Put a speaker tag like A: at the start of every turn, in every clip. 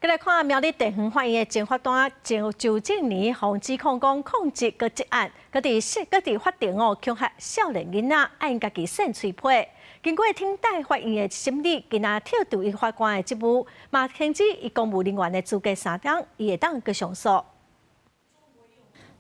A: 閣來看苗栗地方法院的前法官周周正年，予指控講控職閣積案，閣佇法庭哦恐嚇少年囡仔，愛𪜶家己搧喙皮。經過頂大法院的審理，今仔撤除伊法官的職務，嘛停止伊公務人員的資格3冬，伊會當閣上訴。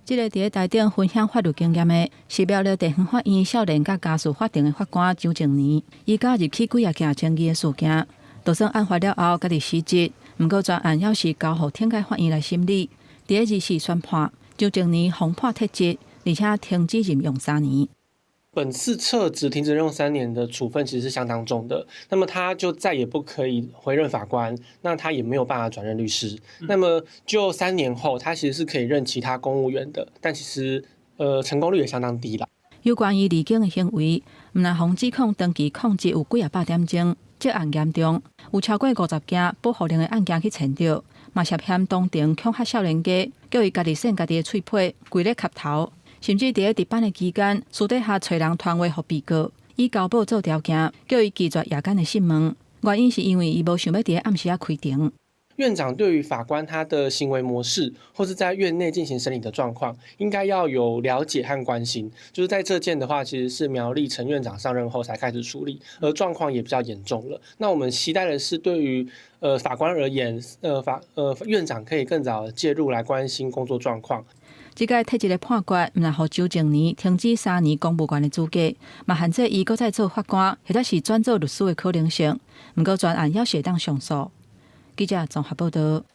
B: 這个佇咧台頂分享法律經驗的，是苗栗地方法院少年佮家事法庭的法官周正年，伊加入起幾仔件爭議的事件，就算案發了後，家己辭職，毋過全案猶是交予頂界法院來審理。佇咧24宣判，周正年予判撤職，而且停止任用3年。
C: 本次撤職停止任用三年的處分其實是相當重的，那麼他就再也不可以回任法官，那他也沒有辦法轉任律師。那麼就3年後，他其實是可以任其他公務員的，但其實成功率也相當低啦。
B: 有關於離境的行為，毋但予指控長期控職有幾仔百點鐘，積案嚴重，有超過50件保護令的案件去牽著，嘛涉嫌當庭恐嚇少年家，叫伊家己搧家己的喙皮，規咧磕頭。甚至佇咧值班的期間，私底下揣人傳話予被告，以交保做條件，叫伊拒絕夜間的訊問。原因是因為伊無想欲佇咧暗時仔開庭。
C: 院長對於法官他的行為模式，或是在院內進行審理的狀況，應該要有了解和關心。就是在這件的話，其實是苗栗陳院長上任後才開始處理，而狀況也比較嚴重了。那我們期待的是，對於法官而言，院長可以更早介入來關心工作狀況。
B: 這個撤職的判決，毋但予周正年停止三年公務員的資格，嘛限制伊閣再做法官，或者是轉做律師的可能性。毋過全案猶是會當上訴。記者綜合報道。